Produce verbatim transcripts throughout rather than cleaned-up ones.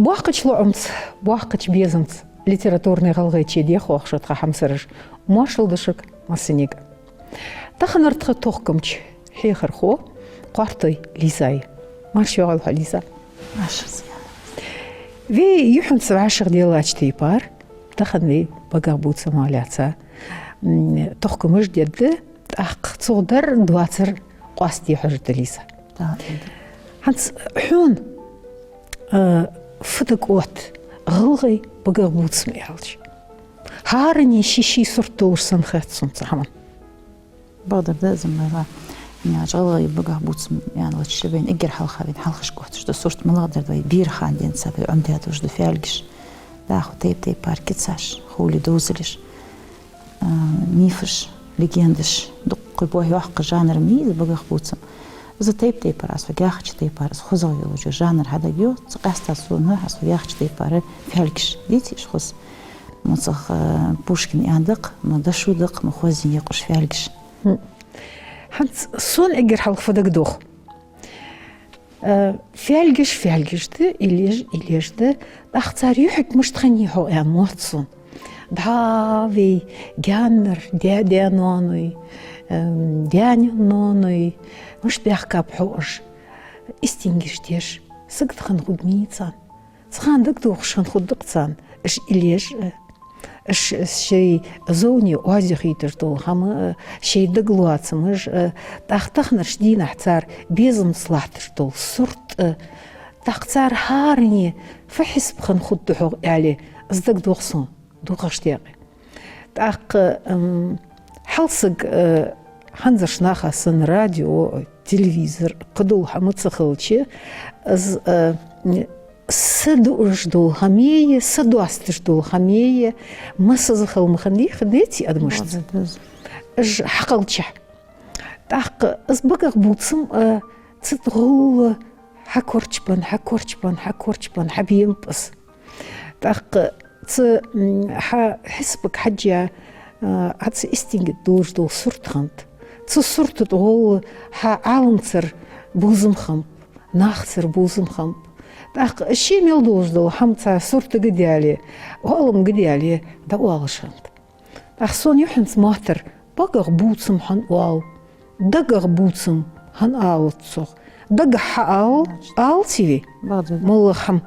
Боккхача лоӀамца, боккхача безамца литературни гӀалгӀайче дехох шо, тха хьамсараш. Моаршал да шуга массанега. Таханара тха тохкамча хьехархо Кхоартой Лиза я. Марша йоагӀийла хьо, Лиза. Марша. Вай юххьанца вӀашагӀделлача тайпара, тахан вай багах бувца ма лаьца, м, тохкамаш дергда, тӀаккха цугӀдар доацар къоастаде хьожаргда, Лиза. Да. ХӀанз хьона, а, фу дага отт гӀалгӀай багах бувцам аьлча? ХӀаране ший-ший сурт долаш санна хет сона цу хӀаман. Бакъдар да из, Майра. ГӀалгӀай багах бувцам аьнна латаш вайна эггара хьалха вайна хьалхашка отташ да сурт малагӀа дар да, вай бера хана денз вай Ӏомадаь долаш да фаьлгаш. ДӀахо тайп-тайпара кицаш, хуле дозалаш, а, мифаш, легендаш, дуккха бо йоккха жанр ма йий из багах бувцам. Из тайп-тайпара, аз хьога яхача тайпара, из хозагӀа йолаш жанр хьадагайо, цу къаьстта сона, аз хьога яхача тайпара, фаьлгаш дийцаш хоза. Ма цхьа, э, Пушкина аьнна да-кх, ма дошо да-кх, ма хоза я-кх уж фаьлгаш. ХӀанз сона эггара хьалха фу дагадох? Э, фаьлгаш фаьлгаш да, иллеш иллеш да, тӀаккха цар юхьиг мишта хиннай хьогӀ аьнна мотт сона. ДӀа вай гаьнара даь-даь-ноаной, эм, даь-ноаной, мишта баьхкаб хьогӀ уж, истингаш деш, сагота хинна хургья царна. Цхьан дагадохаш хинна хургда-кх царна, уж иллеш, э, уж шоай зовне оаз яхийташ дола хӀама, э, шоай дагалоацамаш, э, тӀаккха таханарча дийнахьа цар безамца латташ дола сурт, э, тӀаккха цар хӀаране фу хьисап хинна хургда хьогӀ аьле, из дагадох сона дукхагӀча декъе. ТӀаккха, м, хьал саг, э, хӀанзарча наха санна радио, телевизор, кхыдола хӀама ца хилча, из, э, са дуаш дола хӀамеи, са доасташ дола хӀамеи, массаза хила ма хиннадий, хиннадеций адамашца? Уж хьакхеллача. ТӀаккха из багах бувцам, э, цу тӀа гӀолла хьакорчабенна, хьакорчабенна, хьакорчабенна хьабенаб из. ТӀаккха цу, м, хьа хьисапага хьежжа, а, Ӏа цу истинга долаш дола сурт хиннад. Цу сурта тӀа гӀолла хьа Ӏаламцара бувзам хиннаб, нахацара бувзам хиннаб. ТӀаккха ше мел долаш дола хӀама цу суртага даьле, Ӏаламга даьле, дӀаоалаш хиннад. ТӀаккха сона юххьанца моттар: багах бувцам хӀана оал, дагах бувцам хӀана оалац цох? Дагахьа хьаала, оалаций вай? Бакъдар да. МоллагӀа хӀама.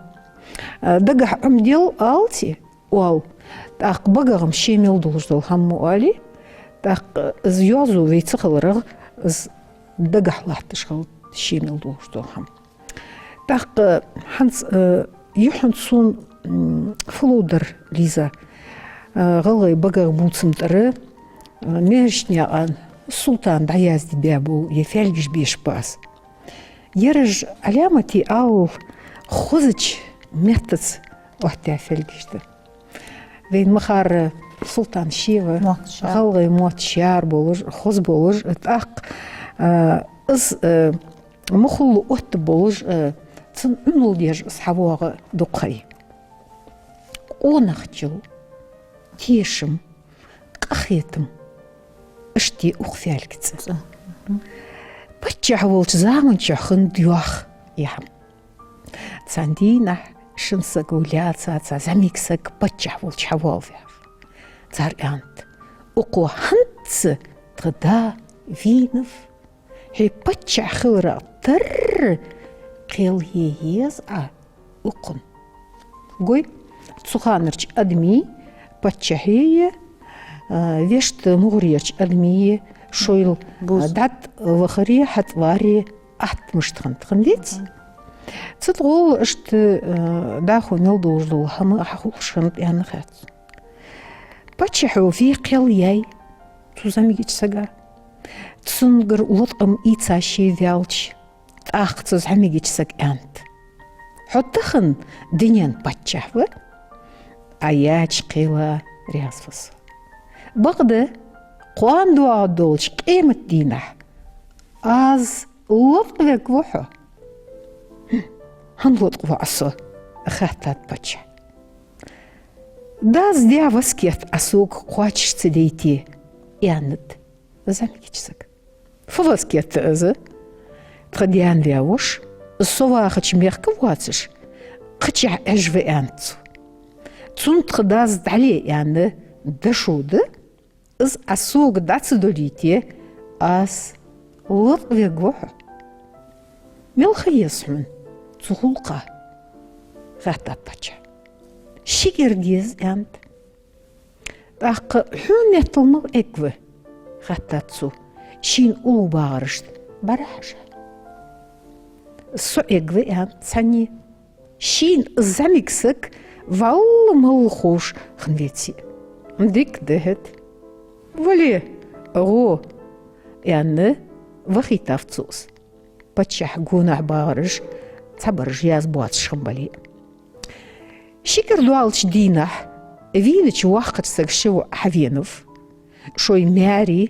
А, дагахьа Ӏомадел, оалаций? Оал. ТӀаккха багах-м ше мел долаш дола хӀама ма оалий, тӀаккха из йоазув вай ца хиларах, из дагахьа латташ хилац ше мел долаш дола хӀама. ТӀаккха хӀанз, э, юххьанца сона, м, фу ловра, Лиза, э, гӀалгӀай багах бувцам тӀара, э, маьрша наькъан Султана дӀаяздеш бола е фаьлгаш беш ба аз. Ераш Ӏаламате алал хозача меттаца оттадаь фаьлгаш да. Вайна ма харра, Султан ше ва, мотт шаьра, гӀалгӀай мотт шаьра болаш, хоза болаш, тӀаккха, а, из, а, ма хулла оттаб болаш, а, цун Ӏуналла деш из хьавоагӀа дукха ха я. Къонахчал, тешам, къахетам, иштта я укх фаьлгаца. ЦӀа. Паччахь волча заман чухь хиннад йоах из хӀама. Цхьан дийнахьа шин саго лаьца цхьа зӀамига саг паччахь волча хьавоалаваьв. Цар аьннад: укхо хӀанз тха да вийнав, хьо паччахь хиларах тарра кхел е еза Ӏа укхун. Гой, цу ханарча адамий, паччахьий, а, вешта мугӀарерча адамий шоайла, бувзам, а, дӀатӀавахаре, хьатӀаваре атта мишта хиннад, хиннадеций? Мгм. Цу тӀа гӀолла иштта, э, дӀахо мел долаш дола хӀама хьахулаш хиннад аьнна хет сона. Паччахьо ве кхел яьй цу зӀамигача сага. Цунгара латкъам ийца ше ваьлча, тӀаккха цу зӀамигача сага аьннад: хьо тахан дунен паччахь ва, Ӏа яьча кхела раьза ва со. Бакъда, кхоана доагӀаргдолча къематдийнахьа аз латкъавергва хьо. ХӀана латкъаву Ӏа со? — хаьттад паччахьа. Дас даь васкет Ӏа сога кхоачаш ца дайтий, — аьннад зӀамигача сага. — Фу васкет да из? Тха даьна ваь воша, со вахача мехка воацаш, кхычахьа Ӏеш ва, аьннад цо. Цунна тха дас дӀале аьнна дошо да, из Ӏа сога дӀа ца долийте, аз латкъавергва хьо. Мел ха еза хьона цу гӀулакха? — хаьттад паччахьа. Ши кӀира деза, аьннад. ТӀаккха хьона меттала мала эгва? — хаьттад цо, шийна уллув багӀарашта бӀарахьежа. Со эгва, аьннад цхьанне. Шийна из зӀамига саг вӀалла мала ховш хинна веце а. Дика да хӀаьта. Вале, гӀо, аьнна, вахийтав цо из, паччахьа гонахьа багӀараш цхьабараш язбоацаш хинна бале а. Ши кӀира доалача дийнахьа вийнача воккхача сага ши воӀ хьавенав, шоай маьре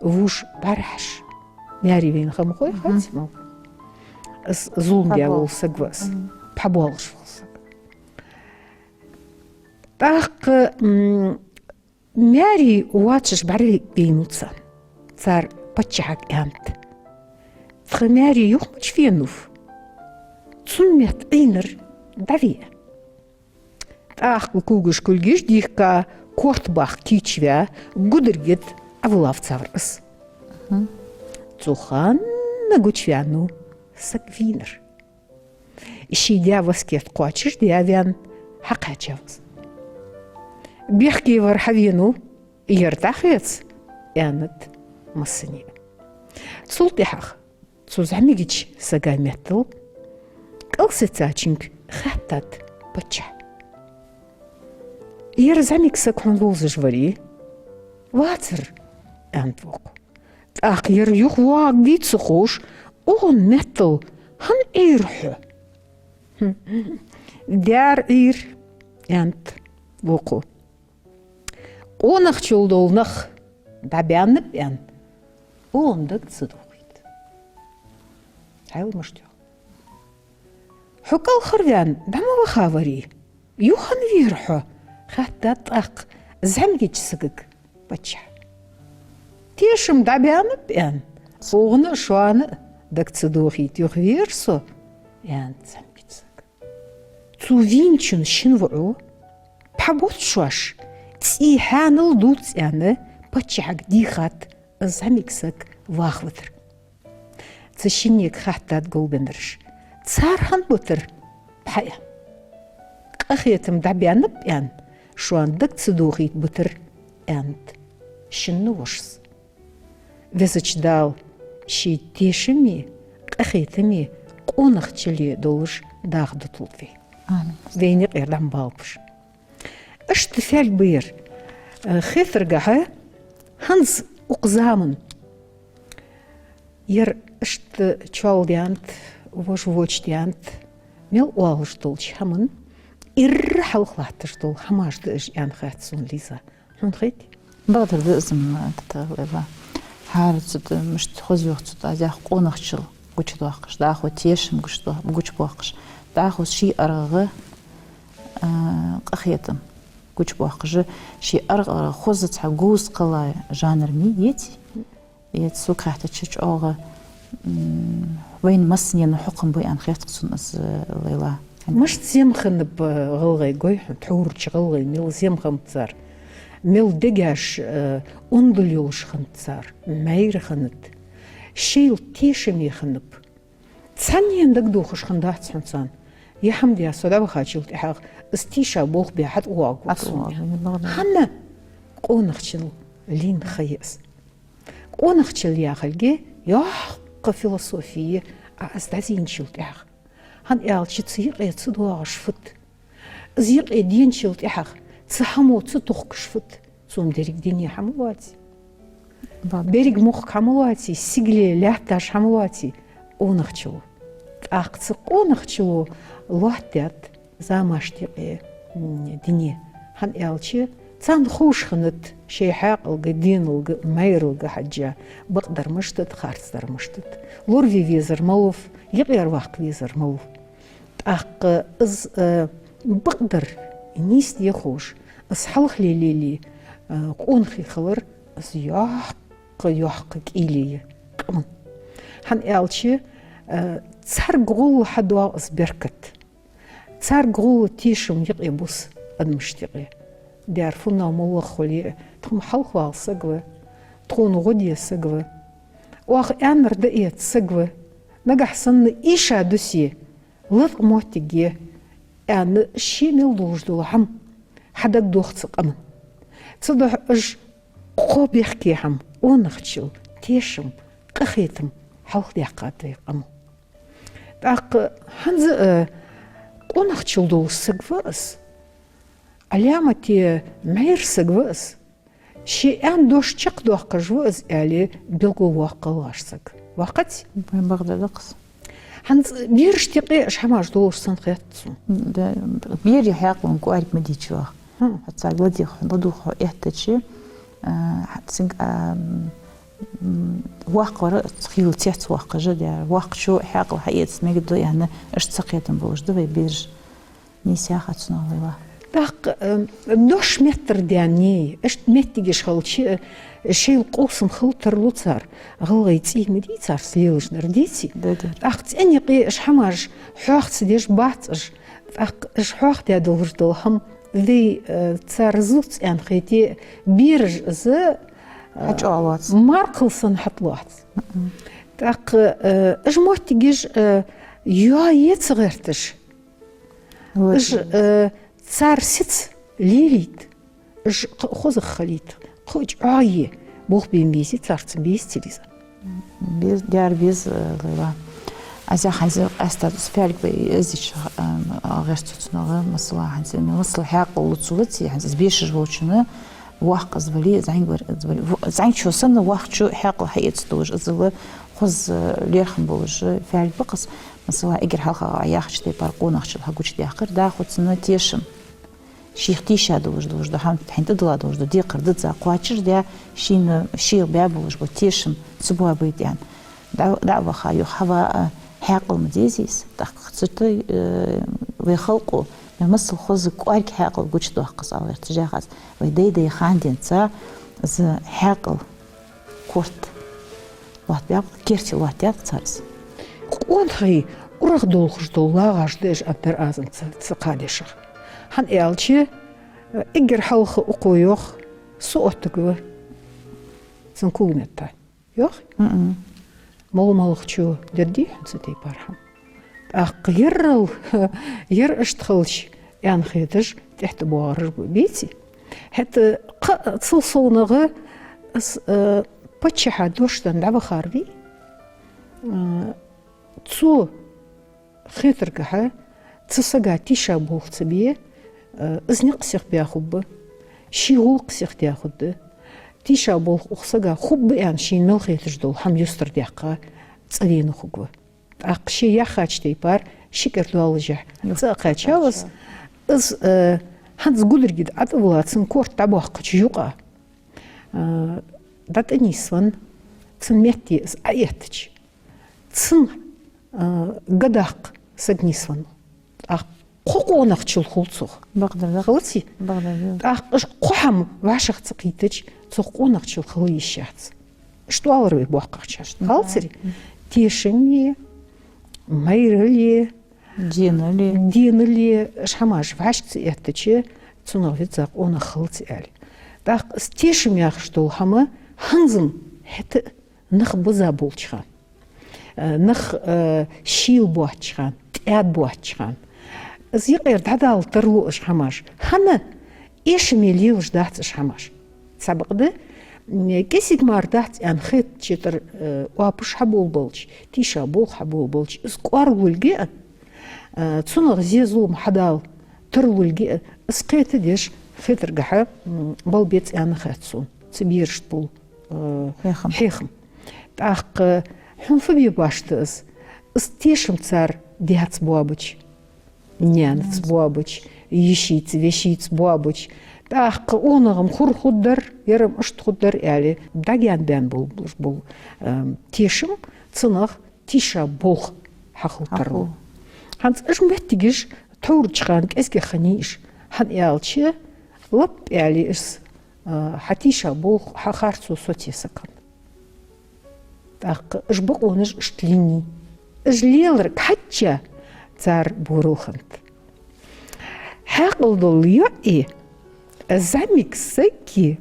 вувш бӀарахьежа. Маьре вайна хӀама хой, хаций мала? Из зулам даь вола саг ва из. Пхьабоалаш вола саг. ТӀаккха, м, маьре воацаш бӀаравайнав царна. Цар паччахьага аьннад: «Тха маьре юха мича венав? Цунна метта Ӏийнар дӀаве». ТӀаккха когаш-кулгаш дийхка, корта-бахка кийчваь, гударгӀа Ӏовиллав цар из. Цу хана гучаваьннав саг вийнар. Ший даь васкет кхоачашдаь ваьнна, хьакхаьчав из. «Бехке вар хьавенав, ер дӀахеца», — аьннад массане а. Цул тӀехьагӀа цу зӀамигача сага меттала кӀалсецачунга хаьттад паччахьа: «Ер зӀамига саг хьона вовзаш варий?» «Вацар», — аьннад вокхо. «ТӀаккха ер юхавоагӀаргвий ца ховш, укхун меттала хӀана Ӏийра хьо?» «Дера Ӏийра, — аьннад вокхо. — Къонахчал дола нах дӀабаьннаб аьнна, укхунна дага ца дохийта». «Хьайл мишта йоах? Хьо кӀалхарваьнна дӀа ма вахаварий? Юха хӀана вера хьо?» — хаьттад тӀаккха зӀамигача сагага паччахьа. «Тешам дӀабаьннаб аьнна, укхунна а, шоана а дага ца дохийта юхавера со», — аьннад зӀамигача сага. Цу вийначун шин воӀо: «Пхьа бутт шоаш, цӀий хьаьнал дувц», — аьнна, паччахьага дийхад из зӀамига саг вахавитар. Цу шиннега хаьттад гулбеннараша: «Цар хӀана битар пхьа?» — аьнна. «Къахетам дӀабаьннаб аьнна, шоана дага ца дохийта битар», — аьннад шинна вошас. Везача Дала ший тешаме, къахетаме, къонахчале долаш даха дуталда вай. Амин. Вайна юкъера дӀа ма балба уж. Иштта фаьлг ба ер, э, хетаргахьа, хӀанз укх заман ер иштта чоалдаьннад, вож вочадаьннад, мел оалаш долча хӀаман ирра хьалха латташ дола хӀамаш да уж, аьнна хет сона, Лиза. Хьона хетий? Бакъдар да из-м, тата, Лейла. ХӀара цу тӀа мишта хоза йоах цу тӀа, аз яхар, къонахчал гучадоаккхаш, дӀахо тешам гучадо-, гучабоаккхаш, дӀахо ший аргӀагӀа, а, къахетам гучабоаккхаш, ший аргӀагӀа хоза цхьа говза кхелла жанр ма йий из. Е цу кхаьхтача чӀоагӀа, м, вайна массанена хьокхам ба аьнна хет-кх сона из, Лейла. Мишта зем хиннаб гӀалгӀай, гой хьона, тхьовра гӀалгӀай мел зем хиннаб цар, мел дегаш, э, ондал йолаш хиннад цар, майра хиннад, шоайла тешаме хиннаб. Цхьаннена дагадохаш хиннадац хьона царна: «Е хӀама даь, со дӀавахачул тӀехьагӀа из тийша болх бе хьатӀавоагӀаргва сона». ХӀана? Къонахчал лийнна ха я из. Къонахчал яхилга йоккха философи я, а, из дӀазийначул тӀехьагӀа. ХӀана аьлча, цу юкъе ца доагӀаш фуд? Из юкъе деначул тӀехьагӀа цу хӀамо ца тохкаш фуд? Цу-м деррига дуне хӀама лоаций? Беррига мохк хӀама лоаций? Сигале лаьтташ хӀама лоаций? Къонахчало. ТӀаккха цу къонахчало лоаттадаьд замашта юкъе, м, дуне. ХӀана аьлча, царна ховш хиннад шоай хьаькъалга, деналга, майралга хьежжа, бакъдар мишта да, харцдар мишта да, лорве везар малув, юкъера ваккха везар малув. ТӀаккха из, э, бакъдар нийса де ховш, из хьалхале лелае, э, къонахий хилар, из йоккха, йоккха кӀийле я къаман. ХӀана аьлча, э, царга гӀолла хьадоагӀа из беркат. Царга гӀолла тешам юкъе бус адамашта юкъе. Дера фуннагӀа моллагӀа хуле а, тхо-м хьалхавала саг ва, тхона гӀо де саг ва. Оаха аьннар дӀаэца саг ва. Нагахь санна ийша дусе, латкъа моттиг я, аьнна, ше мел долаш дола хӀама хьадагадох цу къаман. Цудухьа уж кхо бехке хӀама: къонахчал, тешам, къахетам хьалхадаьккхад вай къамо. ТӀаккха хӀанз а къонахчал долаш саг ва из, Ӏаламате майра саг ва из, ше аьнна дош чакхдоаккхаш ва из, аьле, белгалвоаккх гӀалгӀаша саг. Ваккхаций? Вай бакъдар да-кх из. ХӀанз берашта юкъе уж хӀамаш долаш санна хет сона. Да, бера хьаькъалан кӀоарга ма дийцача ваха. ХӀа. Хьо царга ладийгӀа, ладувгӀа хьо эттача, а, хьа-, цунга, а, м, м, воккхагӀвар хийла цецвоаккхаш да, воккхачо хьаькъал хьаэца мегаргда аьнна, иштта цакхетам болаш да вай бераш. Нийса яхац, Ногулла. ТӀаккха, э, дош меттара даьнна, иштта моттигаш хилча, э, шоайла къовсам хила тарлу цар, гӀалгӀай цӀий ма дий цар лелаш дар, деций? Да, да. ТӀаккха цӀен юкъе уж хӀамаш хьоахадеш бац уж. ТӀаккха уж хьоахадаь долаш дола хӀама вай, э, цар зувц аьнна хете, бераш из, э, хьачӀоагӀлоац, маркхал санна хьатӀалоац. Мгм. ТӀаккха, э, уж моттигаш, э, йоае ца гӀерташ, уж, э, цар сица лелийта, уж кхы а хозагӀа хилийта, кхы а чӀоагӀъе болх бе безий царца, безаций из? Без-, дера беза, э, Лейла. Аз яхар хӀанз къаьстта из фаьлг вай эздича, э, гӀертац цунах, масала, хӀанз, масала, хьаькъал луц, луций, хӀанз из бешаш волчунна воккха из вале, зӀамига вар из вале. В-, зӀамигачо санна воккхачо хьаькъал хьаэца долаш, из ва хоза лерхӀам болаш фаьлг ба-кх из. Масала, эггара хьалха яхача тайпара къонахчал хьагучадаьккхар, дӀахо цунна тешам. Шийх тийша долаш, долаш да, хьа-, хьайна тӀадилла долаш да декхар дизза кхоачашде, шийна, шийх баь болаш бола тешам ца боабайта аьнна. ДӀа-, дӀа а ваха, юха хьава, а, хьаькъал ма дезий из. ТӀаккха цу тӀа, э, вай халкъо, вай масала хоза кӀоарга хьаькъал гучадоаккх из, ала гӀерташ яхац. Вай дай-дай хана денз из хьаькъал корта лоаттабаьб-кх, керте лоаттадаьд-кх цар из. Къонахий урагӀдолхаш дола лагӀаш да уж, аьнна дар аз ца, ца кхадешах. ХӀана аьлча, эггара хьалха укхо йоах, со оттаргва цун когаметта. Йоах? М-м. Мала-малагӀчо дергдий хьона цу тайпара хӀама? ТӀаккха еррал, ер иштта хилча, аьнна хеташ, тӀехьа тӀабоагӀараш ба, беций? ХӀаьта кхы а цул совнагӀа из, э, паччахьа дош денна дӀавахар вий? Э, цо хетаргахьа, цу сага тийша болх ца бе, э, из никъ сихбаь хургба, ший гӀулакх сихдаь хургда. Тийша болх укх сага хургба аьнна, шийна мел хеташ дола хӀама юстардаьккха цӀавена хургва. ТӀаккха ше яхача тайпара ши кӀира доаллашехь, юха цӀа а кхаьчав из. Из, э, хӀанз гударгда ӀотӀавала цун корта дӀабоаккхача юкъа, э, дӀатӀанийсвенна, цун метте из Ӏоэттача, цун, э, гадаккха саг нийсвеннав. ТӀаккха кхо къонахчал хул цох. Бакъдар да. Хилаций? Бакъдар да. ТӀаккха уж кхо хӀама вӀашагӀкхийтача, цох къонахчал хила йиш яц. Иштта оалар вай боккхагӀчар. Иштта. Хилацарий? Тешам е, майрал е, денал е. Денал е, уж хӀамаш вӀашка ца эттача, цунах визза къонах хилац аьле. ТӀаккха из тешам яхаш дола хӀама хӀанз-м хӀаьта а нах биза болча хана, э, нах, э, шийла боацача хана, тӀаьда боацача хана, из юкъера дӀадала тарлу уж хӀамаш. ХӀана? Эшаме лелаш дац уж хӀамаш. Цхьабакъда, м, кӀезига мара дац аьнна хетача тӀара, э, оапаш хьаболабелча, тийша болх хьаболабелча, из кӀоаргвилга а, э, цунах зе-зулам хьадала тарлулга а, из кхетадеш, хетаргахьа, м, балбеце аьнна хет сона цу берашта бола, э, хьехам. Хьехам. ТӀаккха хьона фу бе башта из? Из тешам цар даьца боабича, наьнаца боабича, йишийца, вешийца боабича, тӀаккха къонах-м хургдар, ер-м иштта хургдар аьле, дӀагаьнабаьнна болаш бола, э, тешам цунах тийша болх хьахила тарлу. Хьахила. ХӀанз уж моттигаш тхьовра чу хана кӀезигагӀа хиннай уж. ХӀана аьлча, лап аьле из, а, хьа тийша болх хьахарцо соцаеш саг хиннад. ТӀаккха уж бокъонаш иштта лийннай. Уж леларга хьежжа цар борал хиннад. Ӏаькъал дола йоӀи, зӀамига саги,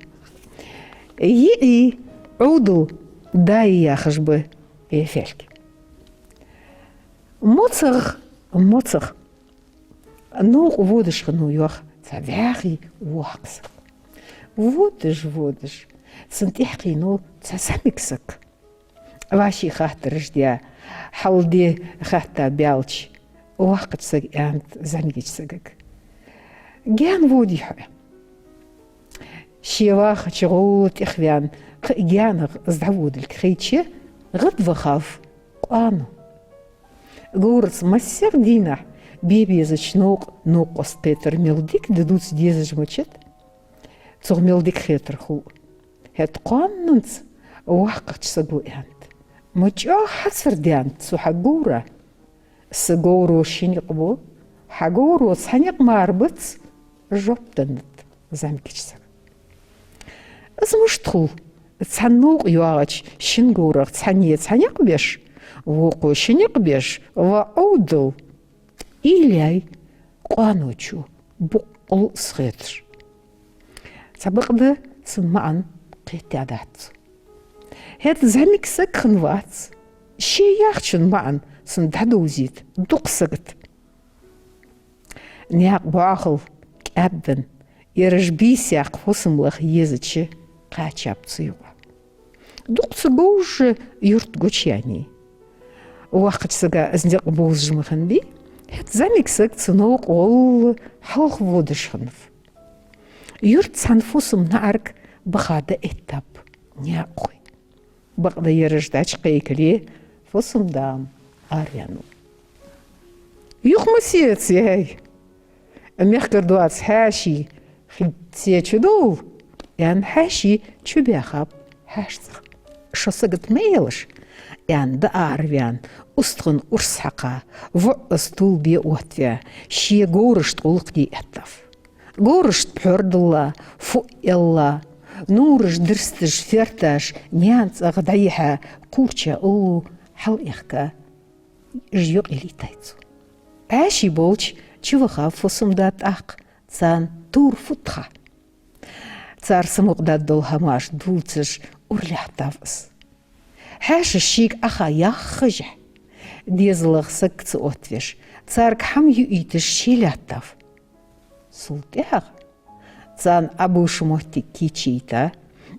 йиӀи, Ӏовдала даи яхаш ба ер фаьлг. МоцагӀа, моцагӀа, новкъа водаш хиннав, йоах, цхьа вӀаьхий воккха саг. Водаш, водаш, цунна тӀехьакхийнав цхьа зӀамига саг. ВӀаший хаттараш даь, хьал-ди хатта баьлча, воккхача сага аьннад зӀамигача сагага: «Гаьна водий хьо?» Ше вахача гӀолла тӀехваьнна, кхы а гаьнагӀа из дӀаводилга хайча, гӀадвахав къоано. Говраца массехк дийнахьа бе безача новкъа новкъост кхетар мел дика да дувца дезаш ма дац. Цох мел дика хетар хул. ХӀаьта къоанонца воккхача саго аьннад: «Ма чӀоагӀа хьацар даьннад цу хьа говра. Са говро ши никъ ба, хьа говро цхьа никъ мара бац», — жоп деннад зӀамигача сага. Из мишта хул? Цхьан новкъа йоагӀача шин говрах цхьанне цхьа никъ беш, вокхо ши никъ беш, ва Ӏовдал. Уйла яьй къоаночо, боккъал из хеташ. Цхьабакъда цун маӀан кхетадаьдац цо. ХӀаьта зӀамига саг хиннавац, ше яхачун маӀан цунна дӀадовзийта дукха сагота. Наькъа боахал кӀаьдденна, ераш бийса яккха фусам лаха езача, кхаьчаб цу юкъе. Дукха ца говш юрт гучаяьннай. Воккхача сага из никъ бовзаш ма хиннабий, хӀаьта зӀамига саг цу новкъа гӀолла хьалха водаш хиннав. Юрта цхьан фусама наӀарга баха дӀаэттаб наькъахой. Бакъда ераш дӀачукхайкале, фусам-да-м араваьннав. «Юха ма сеца, яй! Мехкара доаца хьаьший хи тӀа чудовла», — аьнна, хьаьший чубаьхаб хьаьшацӀа. «Шо сагота ма элаш», — аьнна, дӀаараваьнна, устагӀа урс хьакха, воӀ из тувлабе оттаваь, ший говрашта гӀулакх де эттав. Говрашта пхьор дилла, фуъ аьлла, нувраш дирсташ, ферташ наьна цӀагӀа дӀаяхьа, кхуврча уллув хьалъяхка, уж юкъе лийттай цо. Ӏаьший болча чуваха фусам-да тӀаккха царна тувра фуд хьа. Цар самукъадаьд дола хӀамаш дувцаш, ура лаьттав из. Хьаьшаша шийга Ӏаха яххашехь, дезалагӀа саг ца оттавеш, царга хӀама юийта ше лаьттав. Цул тӀехьагӀа царна Ӏобувш моттиг кийчйийта,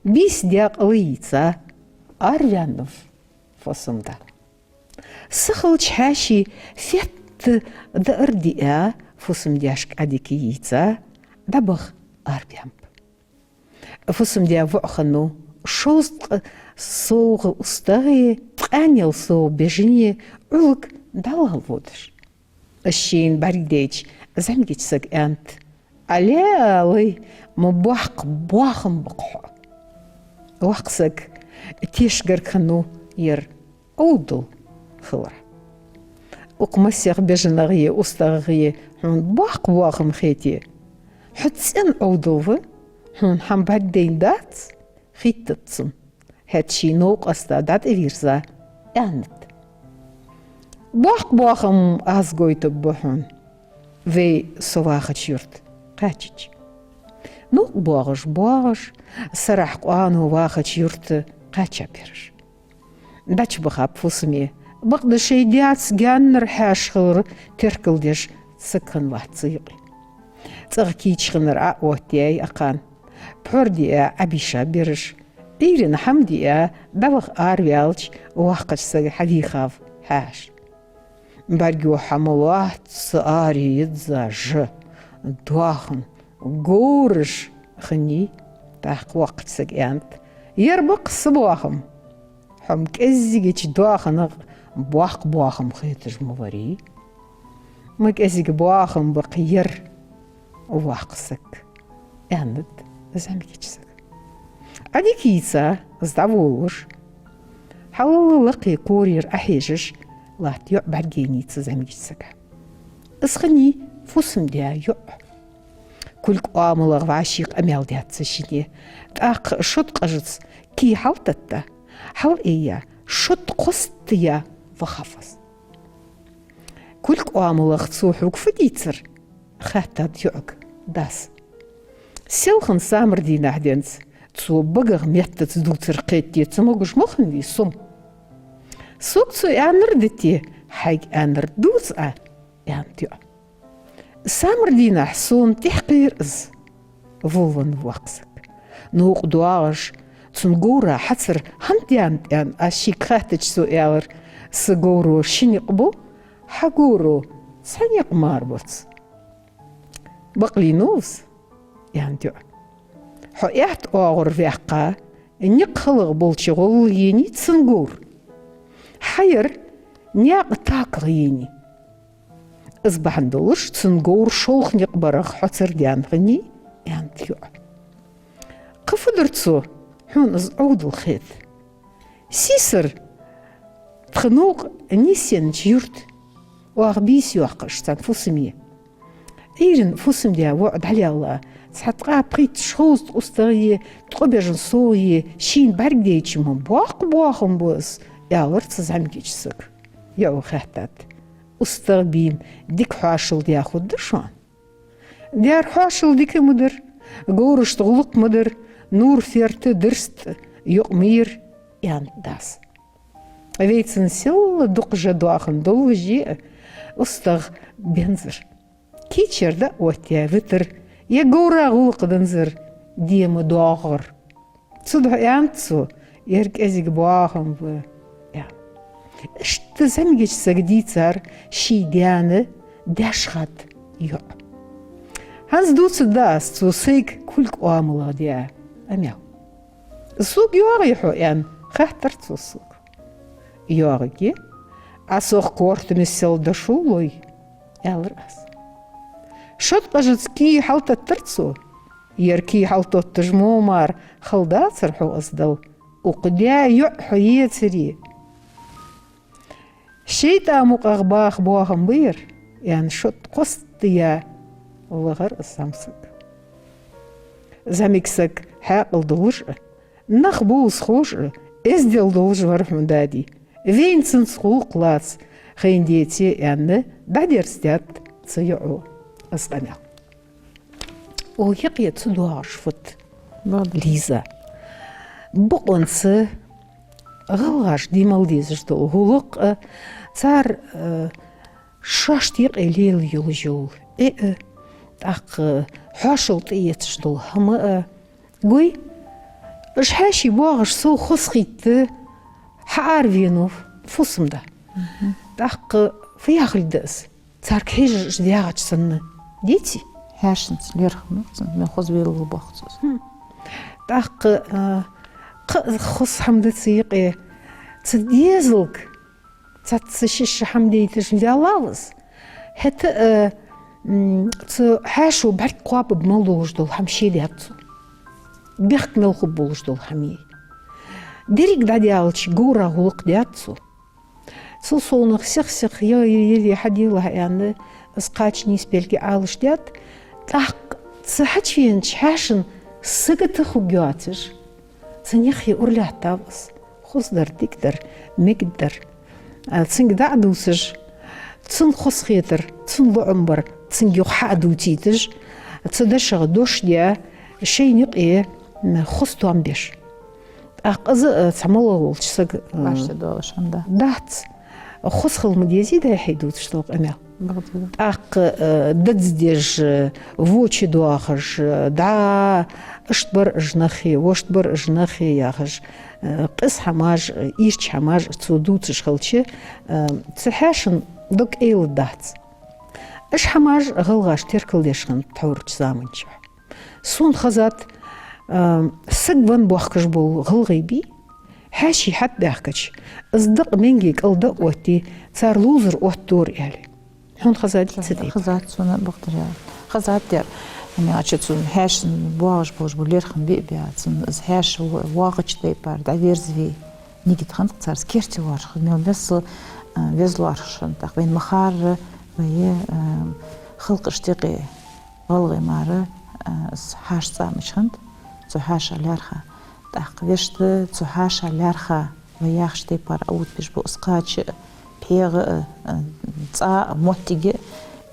бийса даькъала йийца, араваьннав фусам-да. Са хилча хьаьший фетта даар диа, фусам-даьшка Ӏадика йийца, дӀабаха арабаьннаб. Фусам-даь воӀ хиннав, шовзткъа совгӀа устагӀеи, ткъаьннел совгӀа бежанеи, Ӏулакх дӀалелла водаш. Из шийна бӀаргадайча, зӀамигача сага аьннад: «Ӏалелай, ма боккха боахам ба-кх хьо». Воккха саг тешаргахиннав ер Ӏовдал хилар. «Укх массехк бежанагӀеи устагӀагӀеи хьона боккха боахам хете. Хьо цӀена Ӏовдал ва, хьона хӀама бӀаргадайна дац», — хийттад цунна. ХӀаьта ший новкъоста дӀатӀавийрза, аьннад: «Боккха боахам аз гойтаргба хьона, вай со вахача юрта кхаьчача». Новкъа боагӀаш, боагӀаш, сарахьа къоано вахача юрта кхаьчаб ераш. ДӀачубахаб фусаме, бакъда шоай даьца гаьннара хьаьша хилар теркалдеш саг хиннавац цу юкъе. ЦӀагӀа кийча хиннар Ӏооттаяьй акхарна. Пхьор диа Ӏобийшаб ераш. Ӏуйрийна хӀама диа, дӀаваха араваьлча, воккхача сага хьавийхав хьаьша. «БӀаргагу хӀама лоацца аре йизза жа, доахан, говраш хиннай». ТӀаккха воккхача сага аьннад: «Ер ба-кх са боахам. Хьо-м кӀезигача доаханах боккха боахам хеташ ма варий. Ма кӀезига боахам ба-кх ер, воккха саг», — аьннад зӀамигача сага. Ӏадика йийца, из дӀаволалуш, хьалла лакхе корера Ӏохьежаш латт йоӀ бӀаргайайнай цу зӀамигача сага. Из хиннай фусам-даь йоӀ. Кулг-оамалах вӀаший къамаьл даьд цу шинне. ТӀаккха шод къажаца кий хьалтӀатетта, хьалъайя, шод кхоссаяь вахав из. Кулг-оамалах цо хьога фу дийцар? — хаьттад йоӀага дас. — Селхан самар дийнахьа денз цо багах меттаца дувцар кхетаде ца могаш ма хиннавий со-м. Сога цо аьннар да те, хьайга аьннар дувца Ӏа? — аьннад йоӀо. — Самар дийнахьа сона тӀехьакхийра из, — волавеннав воккха саг. — Новкъа доагӀаш, цун говра хьацар хӀана даьннад, — аьнна, аз шийга хаьттача, цо аьлар: са говро ши никъ ба, хьа говро цхьа никъ мара бац. — Бакълийнав из? — аьннад йоӀо. — Хьо аьтта оагӀорахьа ваьккха, никъ хьалха болча гӀолла енай цун говр. Хьа яр наькъа таках енай. Из бахьан долаш цун говр шолха никъ барах хьоцар даьнна хиннай, — аьннад йоӀо. — Кхы фу дир цо, хьона из Ӏовдал хет? — Сийсара, тха новкъа нийсъеннача юрта оаха бийса йоаккхаш цхьан фусаме. Ӏуйрийна фусам-даь воӀ дӀалелла, цхьа ткъаь пхийтта-шовзткъа устагӀа е, ткъо бежан совгӀа е шийна бӀаргадайча ма боккха боахам ба из, — аьлар цу зӀамигача сага. ЙоӀо хаьттад: — УстагӀа бийна дика хьоашал даь хургда шоана? — Дер хьоашал дика ма дир, говрашта гӀулакх ма дир, нувр-ферта, дирст юкъ ма йир, — аьннад дас. — Вай цунна селла дукха жа доахан доллашше а устагӀа бензар. Кийчъяр дӀаоттаяь витар, е говра гӀулакх данзар де ма доагӀар. Цудухьа аьннад цо, ер кӀезига боахам ба, — аьнна. Иштта зӀамигача сага дийцар ший даьна даьшхад йоӀо. ХӀанз дувцаргда аз цо сайга кулг оамалах даь къамаьл. — Сога йоагӀий хьо? — аьнна, хаьттар цо сога. — ЙоагӀаргья. Ӏа сох корта миссел дошув лой, — аьлар аз. Шоткъажаца кий хьалтеттар цо. — Ер кий хьалтетташ мо мара хала дацар хьо из дала, укх даь йоӀ хьо ецаре. ШайтӀа мукъагӀа баха боахам ба ер, — аьнна, шоткъа кхоста яь вахар из зӀамсаг. ЗӀамига саг хьаькъал долаш а, нах бовза ховш а, эздел долаш вар хьона дади. Вайна цунца гӀулакх лаца хайна деце, — аьнна, дӀадерзадаьд цу йоӀо из къамаьл. О, хьекъе ца доагӀаш фуд, Лиза. Бакъонца гӀалгӀаша де мел дезаш дола гӀулакх а, цар, э, шоашта юкъе лела йолаш йола Ӏи а, тӀаккха хьоашал тӀаэцаш дола хӀама а, гой, уж хьаьший боагӀаш сов хозахийтта хьааравенав фусам-да. Мгм. ТӀаккха фу яхилга да из? Царга хьежаш уж даьгӀача санна, деций? Хьаьшанца лерхӀам ба цун, мел хоза велла бохцус. Хм. ТӀаккха, а, кхы а хоза хӀама да цу юкъе, цу дезалга цхьацца шишша хӀама дайташ ваьллав из. ХӀаьта а, м, цу хьаьшо бӀарг кхоабаргболаш дола хӀама ше даьд цо. Бехк мел хургболаш дола хӀама я. Деррига дӀадаьлча, говра гӀулакх даьд цо. Цул совгӀа сих-сиха е, е, е, е хьаделахь аьнна, из кхача нийсбелга Ӏалашдаьд, тӀаккха цу хьачувенача хьаьшан сагота хургйоацаш, цун юххе ура лаьттав из. Хоза дар, дика дар, мегаргдар. А, цунга дӀа а дувцаш, цунна хозахетар, цунна лоӀам бар, цунга юха хьа а дувцийташ, цу дашах дош даь, шоай юкъе, м, хоза тоам беш. ТӀаккха из, э, цхьа моллагӀа волча сага, э, башха доагӀаш хӀама да. Дац. Хоза хила ма дезий, дай хьай дувцаш дола къамаьл. Бакъда. ТӀаккха, э, дадза деш, э, во чудоахаш, э, дӀа, иштта бар уж нахи, вешта бар уж нахи яхаш, э, къиза хӀамаш, э, ийрча хӀамаш цо дувцаш хилча, э, цу хьаьшан дог кӀайладац. Уж хӀамаш гӀалгӀаша теркалдеш хиннад тхьовра заман чухь. Сона хезад, а, саг венна бохкаш бола гӀалгӀай бий, хьаьший хьатӀабаьхкача, из дакъа маьнге кӀал дӀаоттий, цар ловзар оттадора аьле. Хьона хезадий цу тайпара? Хезад сона, бакъдар аьлча. Хезад ер. ХӀана аьлча цу хьаьшан боагӀаш болаш бола лерхӀам бе а баь, цун из хьаьша во-, воагӀача тайпара дӀаверзаве нигат хиннад-кх цар, керте воархӀ. Мел миссел, а, веза лоархӀаш хиннад, тӀаккха вайна ма харра, вай, а, халкъашта юкъе гӀалгӀай мара, а, из хьаьша цӀа мича хиннад, цу хьаьша лаьрхӀа. ТӀаккха вешта цу хьаьша лаьрхӀа вай яхача тайпара Ӏоудбеш ба из кхача а, пхьегӀа а, а, цӀа а, моттиг а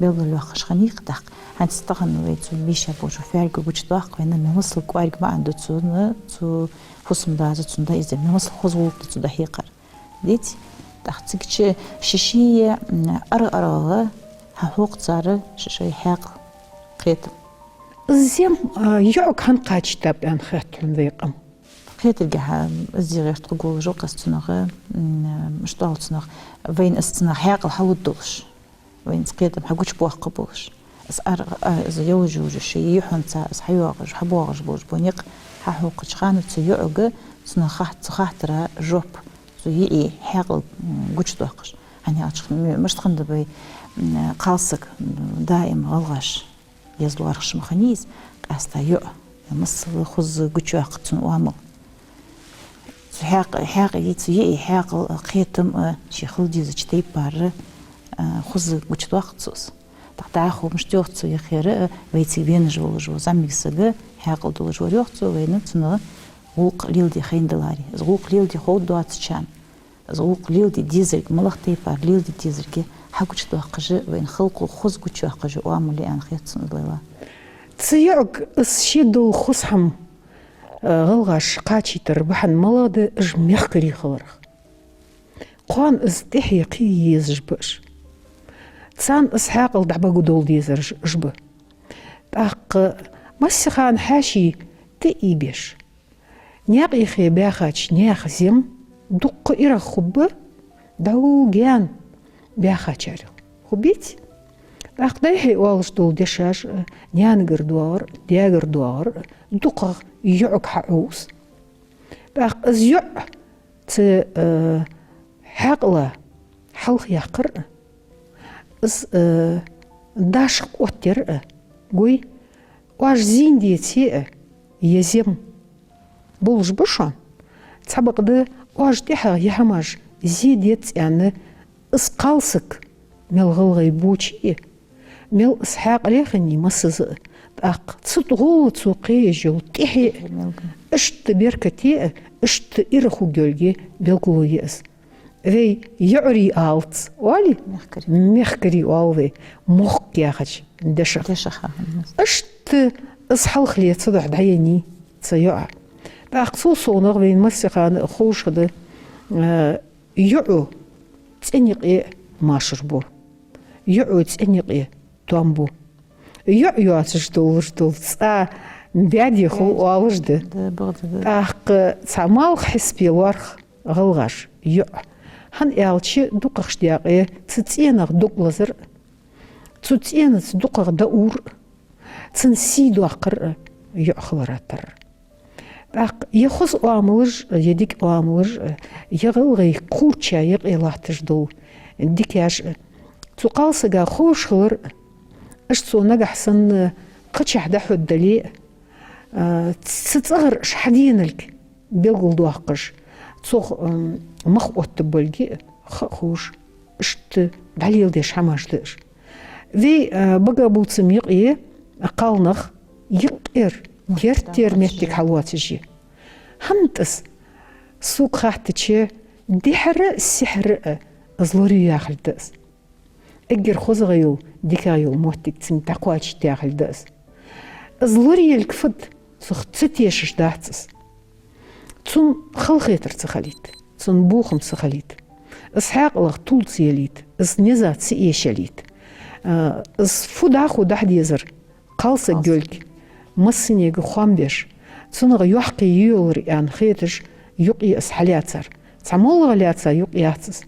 белгалйоаккхаш хиннай-кх тӀаккха. ХӀанз тахан вай цу миша божу ферга гучадоаккх вайна, мел масал кӀоарга маӀан да цунна, цу фусам-дас цунна дӀаэзар, мел масал хоза гӀулакх да цо дӀахьекхар. Деций, тӀаккха цига чу ший-ший, м, ара-арагӀа хьахьокх цар шоай-шоай хьаькъал, кхетам. Из зем, а, йоӀага хӀана кхачийтаб аьнна хет хьона вай къам? Кхетаргахьа, из зе гӀерта хургволаш ва-кх аз цунах, м, мишта оал цунах, вайна из цунах хьаькъал хьалургдолаш, вайна из кхетам хьагучабоаккхаргболаш. Из ар-, а, из йолаш-йолаш, ший йихьунца из хьайоагӀаш, хьабоагӀаш болаш бола никъ хьахьокхача хана цу йоӀага, цунах хат-, цу хаттара жоп, цу йиӀий хьаькъал, м, гучадоаккхаш. ХӀана аьлча, м, мишта хиннад вай, м, кхалсаг, м, даим гӀалгӀаша еза лоархӀаш ма хиннай из, къаьстта йоӀ, масала, хоза гучайоаккх цун оамал. Цу хьакъ-, хьакъ-, цу йиӀий хьаькъал, кхетам, а, ше хила дезача тайпара, а, хоза гучадоаккх цо из. ТӀаккха дӀахо мишта йоах цо, яхар, а, вайцига венаш волаш вола зӀамига саг хьаькъал долаш вар, йоах цо, вайна цунна гӀулакх леладе хайна даларе. Из гӀулакх леладе ховргдоацачарна, из гӀулакх леладе дезарг, малагӀа тайпара леладе дезарг хьагучадоаккхаш, вайна халкъо хоза гучайоаккхаш оамал я аьнна хет сона из, Лайла. Цу йоӀага из ше дола хоза хӀама, а, гӀалгӀаша кхачийтара бахьан малагӀа да? Уж мехкарий хиларах. Кхоана из тӀехье кхее езаш ба уж. Царна из хьаькъал дӀабагадовла дезараш уж ба. ТӀаккха массехана хьаьший тӀаийбеш, наькъа юхе баьхача наьха зем дукха ирагӀа хургба дӀа гаьна баьхачарел. Хургбеций? ТӀаккха дӀай-хьай оалаш дола дешаш а, наьнагара доагӀар а, даьгара доагӀар а дукхагӀа йоӀага хьаӀовс. ТӀаккха из йоӀ цу, э, хьаькъала хьалхаяккхар а, из, э, дашах оттаяр а, гой, оаш зийна деце а, е зем болаш ба шоана. Цхьабакъда оаш тӀехьагӀа е хӀамаш зе дезац аьнна, из кхалсаг мел гӀалгӀай боча а, мел из хьаькъале хиннай массаза а, тӀаккха цу тӀа гӀолла цо кхееш йола тӀехье а, иштта беркате а, иштта ирагӀа хургйолга белгало я из. Вай йоӀарий оалац, оалий? Мехкарий. Мехкарий оал вай, мохк яхача дешах. Дешах, аха. Иштта из хьалхале цудухьа дӀаеннай цу йоӀа. ТӀаккха цул совгӀа вайна массехана а ховш хиннад, э, йоӀо цӀен юкъе машар бу. ЙоӀо цӀен юкъе тоам бу. ЙоӀ йоацаш долаш дола цӀа баьде хул оалаш да. Да, бакъда, да. ТӀаккха цхьа малх хьисапе лоархӀ гӀалгӀаша йоӀ. ХӀана аьлча, дукхагӀча даькъе цу цӀенах дог лазар а, цу цӀенаца дукхагӀа дӀаувр а, цун сий доаккхар а йоӀ хилара тара. ТӀаккха е хоза оамалаш, е дика оамалаш, е гӀалгӀай кхуврча юкъе латташ дола дикаш, цу кхалсага ховш хилар, иштта цо нагахьа санна кхычахьа дӀахьоргдале а, цу цӀагӀара иштта хьаденалга белгалдоаккхаш, цох, м, мах оттаргболга а ха а ховш, иштта дӀалеладеш хӀамаш да уж. Вай, а, бага-бувцам юкъе кхалнах юкъера, керттера моттиг хьалоацаш я. ХӀанз тӀас, сога хаьттача, дехьара-сехьара а из лорае яхалга да из. Эггара хозагӀа йола, дикагӀа йола моттиг цунга дӀакхоачийта яхалга да из. Из лораелга фуд, цох ца тешаш дац из. Цун халахетар ца хилийта, цун бохам ца хилийта, из хьаькъалах тул ца ялийта, из низа ца эшалийта, а, из фу дӀахо дӀахьадезар кхалсаг йолга массанега хоам беш, цунах йоккхий йоалар аьнна хеташ, юкъе из хьалаьцар. Цхьа моллагӀа лаьца юкъ яц из.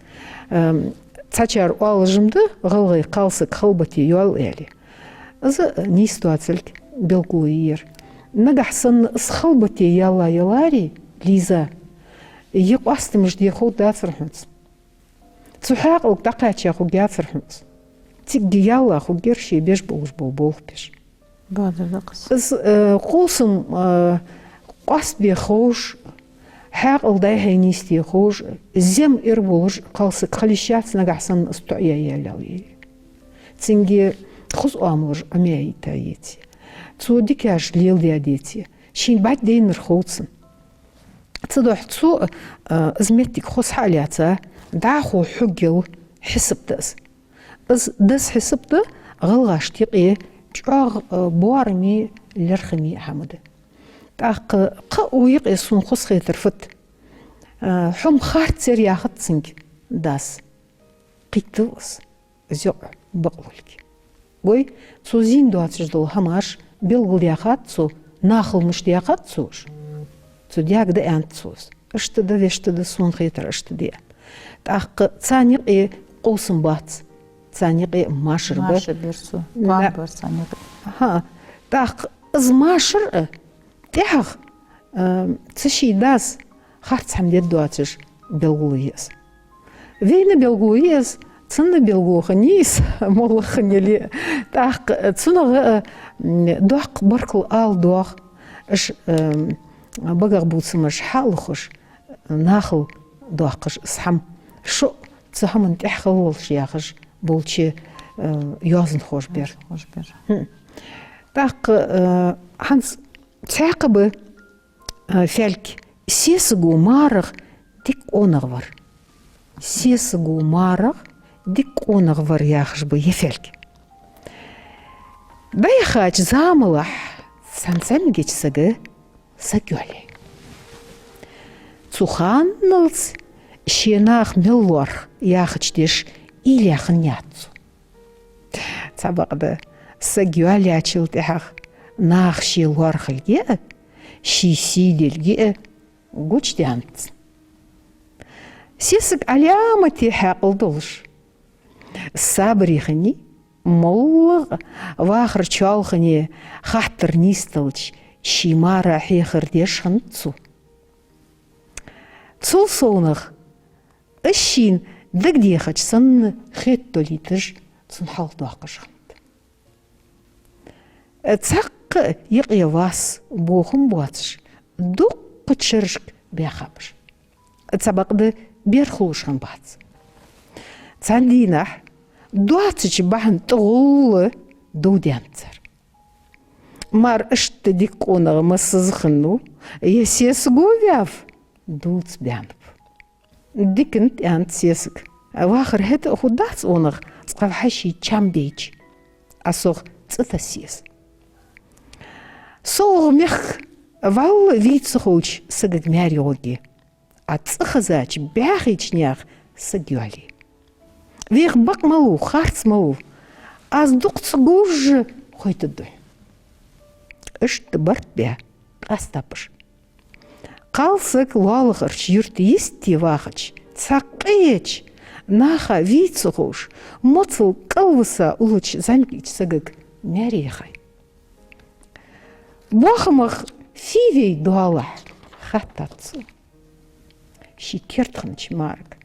Ам, цхьачар оалаш-м да, гӀалгӀай кхалсаг халбате йоал аьле. Из нийса доацилга белгало я ер. Нагахьа санна из халбате яьлла яларе, Лиза, е къоастамаш де ховргдацар хьона цун. Цу хьаькъалга дӀакхаьча хургьяцар хьона из. Цига яьлла хургьяр ше беш болаш бола болх беш. Бадар да-кх из. Из, э, къовсам, э, къоастабе ховш, хьаькъал дӀай-хьай нийсде ховш, зем эр волаш кхалсаг хила йиш яц, нагахьа санна из тоӀаяь ялале. Цунга хоза оамалаш Ӏомаяйта еце, цо дикаш леладаь деце, шийна бӀаргадайнар хов цунна. Цудухьа цо, а, из моттиг хоза хьа а лаьца, дӀахо хьогъяла хьисап да из. Из деза хьисап да гӀалгӀашта юкъе чӀоагӀа, э, боараме, лерхӀаме хӀама да. ТӀаккха кхы а укх юкъе сона хоза хетар фуд? Э, хьо-м харцер яхац цунга дас. Кхийттав из, из йоӀ бакълувлга. Гой, цо зийна доацаш дола хӀамаш белгалдаьхад цо, нахала мишта даьхад цо уж. Цо даьга да аьннад цо из. Иштта да, вешта да, сона хетар иштта да. ТӀаккха царна юкъе къовсам бац. Царна юкъе машар ба. Машар бир цо. На- Кхоам бар царна юкъе. ХӀаа. ТӀаккха из машар а тӀехьагӀа, а, цу ший дас харц хӀама дергдоацаш белгалъю из. Вайна белгалъю из, цунна белгало хиннай из, моллагӀа хиннай. ТӀаккха цунах, а, м, доккха баркал ала доагӀа, уж, а, багах бувцамаш хьалухаш, нахала доаккхаш из хӀама. Шо цу хӀаман тӀехьа хила волаш яхаш болча, а, йоазонхоша бер. Йоазонхоша бер. Хм. ТӀаккха, а, хӀанз цхьаькха ба, а, фаьлг «Сесаго марагӀа дика къонах вар». «Сесаго марагӀа дика къонах вар» яхаш ба ер фаьлг. ДӀаяхача замалахь цхьан зӀамигача сага саг йоалаяьй. Цу ханналца ше нах мел лоархӀ яхача деша уйла яь хиннаяц цо. Цхьабакъда, саг йоалаяьчул тӀехьагӀа наха ше лоархӀалга а, ший сий делга а гучадаьннад цунна. Сесаг Ӏаламате хьаькъал долаш, сабаре хиннай, моллагӀа вахара чоалхане хаттар нийсделча, ший мара хьехар деш хиннад цо. Цул совнагӀа, из шийна дагадехача санна хетадалийташ, цунна хьалхадоаккхаш хиннад. Цхьаккха а юкъе вас бохам боацаш, дуккхача шерашка баьхаб уж. Цхьабакъда, бер хулаш хиннабац. Цхьан дийнахьа доацача бахьан тӀа гӀолла дов даьннад цар. Мар иштта дика къонах массаза хиннав, е сесаго ваьв, дулца баьннаб. Диканна тӀа аьннад сесага: «Вахар, хӀаьта а хургдац цунах, цкъа вӀалла ший чам бейча, Ӏа сох цӀи тасса еза. СовгӀа мехка вӀалла вий ца ховча сагага маьре гӀоргья. Ӏа цӀи хезача бӀаьхийча наьха саг йоалае. Вех бакъ малув, харц малув, аз дукха ца говш хойтаргда хьона». Иштта барт баь къаьстаб уж. Кхалсаг лоалахарча юрта йисте вахача, цхьаккха а еча, наха вий ца ховш, моцал кӀалвиса уллача зӀамигача сагага маьре яхай. «Бохамах фу вай доалахь?» — хаьттад цо ший керда хиннача марага.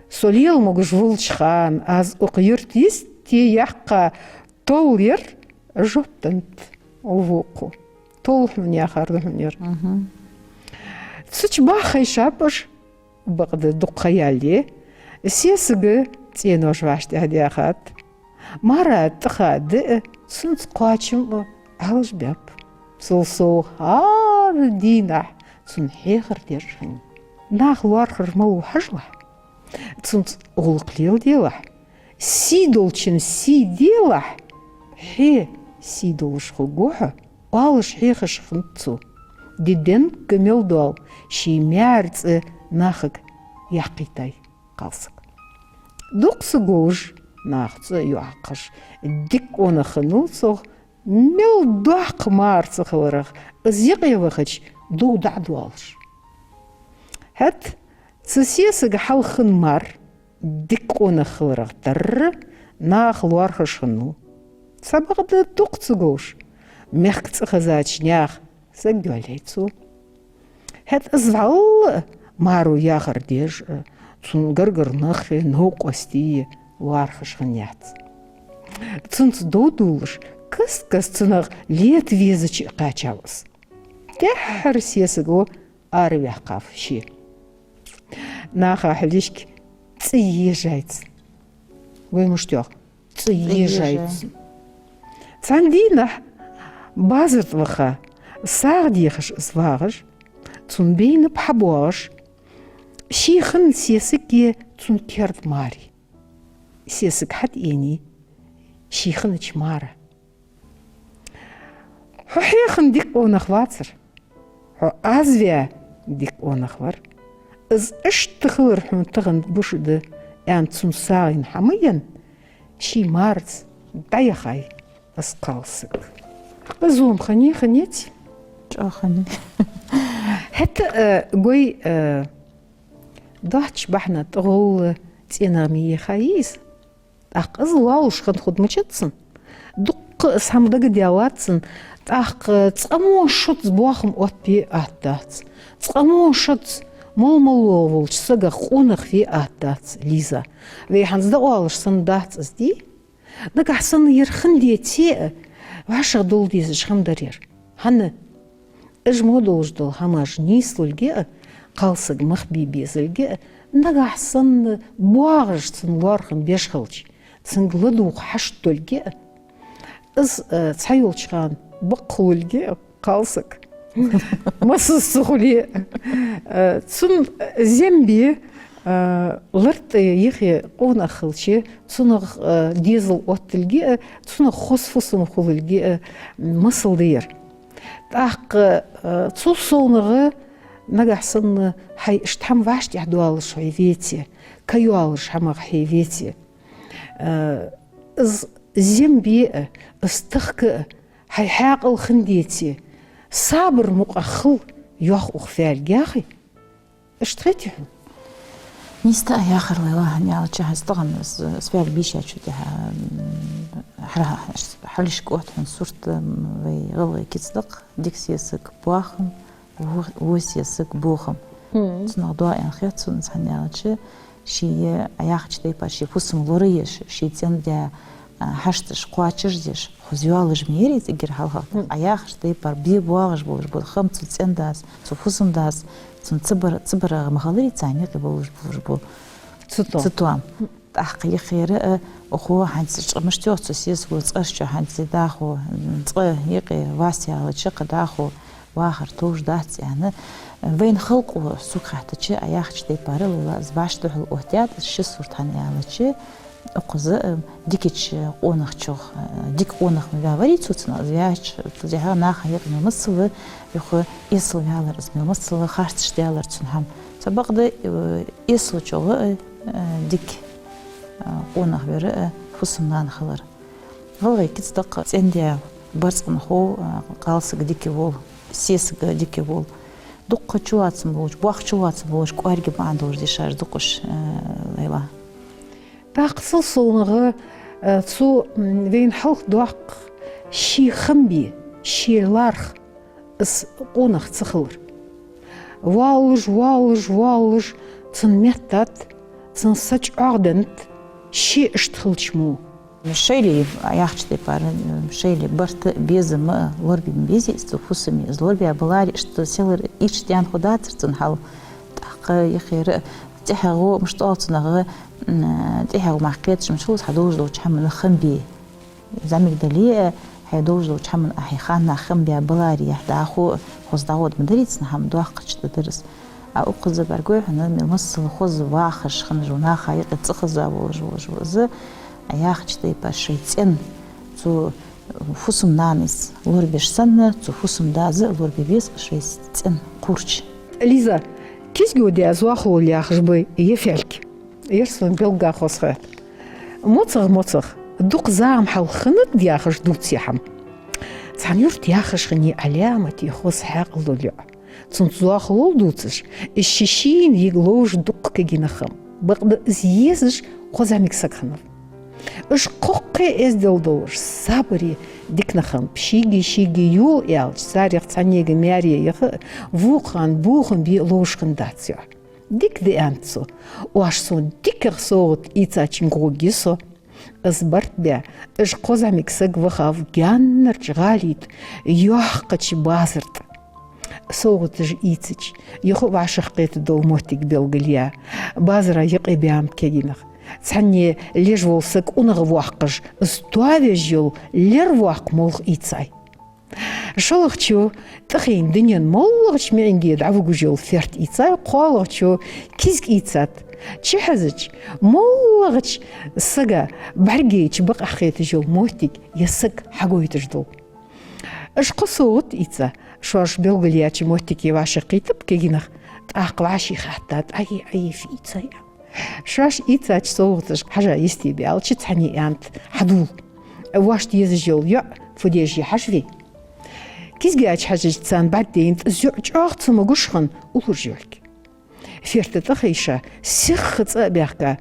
«Со лела могаш волча хана аз укх юрта йисте яьккха толл яр», — жоп деннад вокхо. Толл хьона яхар да хьона ер. Мгм. Цу чу баха хайшаб уж, бакъда дукха ха яьлча, сесага цӀенош вӀаштӀехьа даьхад. Мара тӀаха даа, цунца кхоачам а Ӏалашбаьб. Цул совгӀа хӀара дийнахьа цунна хьехар деш хиннай. Нах лоархӀар малув хьажалахь, цунца гӀулакх леладелахь, сий долчун сий делахь, хье сий долаш хургва хьо, оалаш хьехаш хиннад цо. Ди денга мел доал ший маьра цӀи нахага яьккхийтай кхалсаг. Дукха ца говш, наха цӀи а йоаккхаш, дика къонах хиннав цох, мел доккха мар ца хиларах, из юкъе вахача дов дӀа а доалаш. ХӀаьта цу сесага хьалха хинна мар дика къонах хиларах тара нах лоархӀаш хиннав. Цхьабакъда дукха ца говш, мехка цӀи хезача наьха саг йоалаяьй цо. ХӀаьта из вӀалла а маро яхар деш а, цун гаргара нахи новкъостии лоархӀаш хиннаяц. Цунца дов дувлаш, каст-каста цунах лета везача а кхаьчав из. ТӀеххьара сесаго араваьккхав ше. Наха хьалхашка цӀи ежай цун. Вай мишта йоах? ЦӀи ежай цун. Цхьан дийнахьа базар тӀа ваха, сагӀа дехаш из вагӀаш, цун бейна пхьа боагӀаш, ший хинна сесаг е цун керда мари. Сесаг хьатӀаенай ший хиннача мара. Хьо хьехам дика къонах вацар. Хьо аз ваь дика къонах вар. Из иштта хилар хьона тахан гуш да, аьнна, цунна сагӀийна хӀама енна, ший марца дӀаяхай из кхалсаг. Из ма хиннай, хиннай-те? ЧӀоагӀа хиннай. ХӀаьта, э, гой, э, доацача бахьанах тӀагӀолла цӀенагӀа ма яхай из. ТӀаккха из лоаллаш хинна хургда мичад цунна. Дукха из хӀама дагадоаллац цунна. ТӀаккха цкъа мо шозза боахам оттаве атта дац. Цкъа мо шозза мала-мала волча сагах къонах ве атта дац, Лиза. Вай хӀанз дӀаоалаш санна дац из, дий? Нагахьа санна ер хинна деце а, вӀашагӀдовла дезаш хӀама дар ер. ХӀана? Уж мо долаш дола хӀамаш нийслулга а, кхалсаг мах бе безалга а, нагахьа санна боагӀаш цун лоархӀам беш хилча, цунга ладувгӀа хьашт долга а, из, э, цхьайолча хана бакъ хулилга а, кхалсаг масаза ца хуле а, э, цун зем бе, э, лартӀа йихе къонах хилча, цунах, э, дезал отталга а, цунах хоза фусам хулилга а масал да ер. ТӀаккха, э, цул совнагӀа нагахьа санна хьай иштта хӀама вӀаштӀехьдоалаш хьо веце, ка йоаллаш хӀамах хьо веце, э, из зем бе а, из тахка а хьай хьаькъал хинна деце, сабар мукъагӀа хила йоах укх фаьлгах. Иштта хетий хьона? Нийса а яхар, Лейла, хӀана аьлча хӀанз тахан из, из фаьлг бийшачул тӀехьагӀа, м, хьа-, хьа-, хьалхашка отт хьона сурт, м, вай гӀалгӀай кица да-кх: дика сесаг — боахам, во-, во сесаг — бохам. Мгм. Цунах доагӀа аьнна хет сона из, хӀана аьлча ший, Ӏа яхача тайпара ший фусам лораеш, ший цӀен-даь, а, хьашташ кхоачашдеш, хоза йоаллаш ма яр из эггара хьалха. Мгм. Ӏа яхача тайпара бе боагӀаш болаш бола хӀама цу цӀен-дас, цу фусам-дас цунна ца бар-, ца баргӀа ма хилларий, царна юкъе болаш болаш бола цатоам. Цатоам. ТӀаккха юхера а, укхо хӀанз цкъа мишта йоах цу сесаго, цкъарччо хӀанз дӀахо, м, цкъа юкъе вас яьлча, кхы дӀахо вахар товш дац аьнна. Вайна халкъо, сога хаьттача, Ӏа яхача тайпара, Лейла, из вӀаштӀехьа оттадаьд из ши сурт, хӀана аьлча укхаза, э, дикача къонахчох, э, дика къонах ма ваьварий цо, цунах из ваьча, цу тӀехьа наха юкъе мел массала юха эсала ваьлар из, мел массала харцаш даьлар цун хӀама. Цхьабакъда, э, эсала чӀоагӀа, э, дика, э, къонах вар, э, фусам-нана хилар. ГӀалгӀай кица да-кх: цӀен-даь барзкъанхо, а, кхалсаг дика вола, сесаг дика вола. Дукха чулоацам болаш, боккха чулоацам болаш, кӀоарга маӀан долаш дешаш да-кх уж, а, Лейла. ТӀаккха цул совнагӀа, а, цу, м, вайна хьалха доаккх ший хам бе, ший лархӀа из къонах ца хилар. Воаллаш, воаллаш, воаллаш, цун меттад, цун са чӀоагӀденнад, ше иштта хилча мо. Шоайла, Ӏа яхача тайпара, шоайла барт а, безам а лорабе ма безий из цу фусаме. Из лорабаь баларе, иштта селлара ийрча даьнна хургдацар цун хьал. ТӀаккха юхера а тӀехьагӀо, мишта оал цунах, м, тӀехьагӀо мара кхеташ ма хул из, хьа долаш долча хӀаманна хам бе. ЗӀамига дале а, хьай долаш долча хӀаманна Ӏа хьай ханнахьа хам баь баларе, дӀахо хоза дӀагӀоргда ма дарий цун хӀама, доккхача тӀа дар из. А укхаза бӀаргагой хьона, мел массала хоза вахаш хинна вола, наха юкъе цӀихеза волаш вола из, Ӏа яхача тайпара шоай цӀен цу фусам-нанас лорабеш санна, цу фусам-дас а лорабе веза шоай цӀен кхурч. Лиза, кизго даь зоахалол яхаш ба ер фаьлг. Ер сона белггахоз хет. МоцагӀа-моцагӀа, дукха зама хьалха хиннад яхаш дувц ер хӀама. Цхьан юрта яхаш хиннай Ӏаламате хоза хьаькъал дола йоӀ. Цунца зоахалол дувцаш, из ший-шийна йига ловш дукха кагий нах хиннаб. Бакъда из езаш кхо зӀамига саг хиннав. Уж кхоккхе эздел долаш, сабаре дика нах хиннаб. Шийга-шийга йола аьлча, царех цхьаннега маьре яха а, вокхарна бохам бе а ловш хиннадац йоӀ. Дика да, аьннад цо. Оаш сона дикагӀа совгӀат ийцачунга гӀоргья со. Из барт баь, уж кхо зӀамига саг вахав гаьннарча гӀалий тӀа йоккхача базар тӀа. СовгӀаташ ийцача, юха а вӀашагӀкхетаргдола моттиг белгалъяь, базара юкъе баьннаб кагий нах. Цхьанне леш вола саг унагӀа воаккхаш, из тоавеш йола лер-воккха молха ийцай. ШоллагӀчо тӀахайна дунен моллагӀча миӀанге дӀавугаш йола ферт ийцай, кхоалагӀчо кизг ийцад. Чухьезача, моллагӀча сага бӀаргайча бакъахьа хеташ йола моттиг е саг хьагойташ дола. Уж кхо совгӀат ийца, шоаш белгалъяьча моттиге вӀашагӀкхийтаб кагий нах, тӀаккха вӀаший хаттад: «Ӏайи, Ӏайи, фу ийцай?» Шоаш ийцача совгӀаташка хьажа йисте баьлча, цхьанне аьннад: «Хьадувла, воашта езаш йола йоӀ фу деш я хьажа вай». Кизга чу хьежача, царна бӀаргадайнад из йоӀ чӀоагӀа цамогаш хинна, уллув йолга. Ферта тӀа хайша, сихха цӀа а баьхка,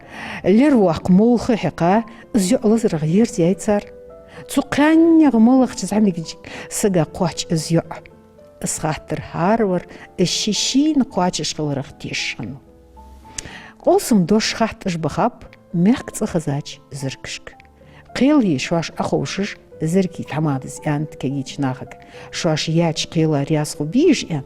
лервоккха молха хьекха, из йоӀ лазарах ерзаяьй цар. Цу кхаьннех малагӀча зӀамигача сага кхоач из йоӀ. Из хаттар хӀаравар из ший-шийна кхоачаш хиларах тешаш хиннав. Къовсама дош хатта уж бахаб мехка цӀа хезача зеркашка. Кхел е шоаш Ӏоховшаш, зеркий тхьамадас аьннад кагийча нахага: «Шоаш яьча кхела раьза хургбий уж?» — аьнна.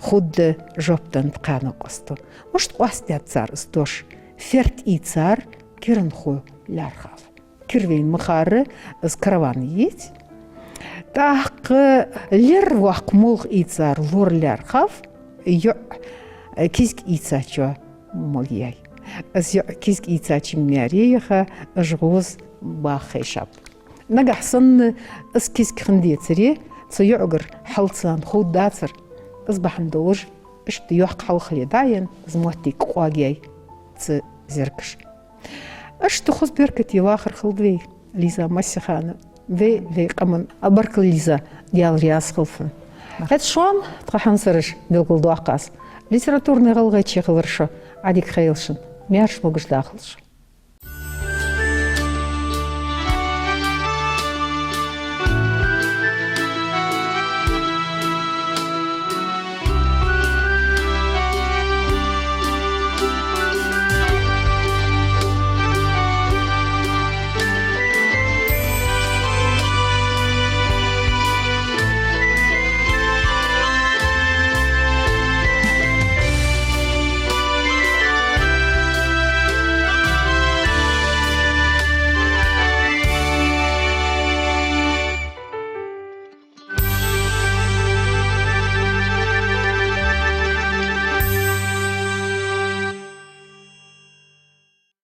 Худда жоп деннад кхаьнна къоасто. Мишта къоастадаьд цар из дош? Ферта ийцар киран хов лаьрхӀав. Кир вайна ма харра, из караван яц. ТӀаккха лервоккха молха ийцар лор лаьрхӀав, йоӀ кизга ийцачоа магаяьй. Из йоӀ кизга ийцачоа маьре яха, уж гӀоза баха хайшаб. Нагахь санна из кизга хинна децаре, цу йоӀагара хьал царна ховргдацар. Из бахьан долаш, иштта йоккха хьал хиле дӀаяьнна, из моттиг къоагаьй цу зеркаша. Иштта хоза беркате вахар хилда вай, Лиза, массехана вай, вай къаман. А, баркал, Лиза, Даьла раьза хилва хьона. ХӀаьта шоана, тха хьанзараш, белгалдоаккх аз: литературни гӀалгӀайче хилар шо, Ӏадика хийла шун, маьрша, могаш дахалда шо.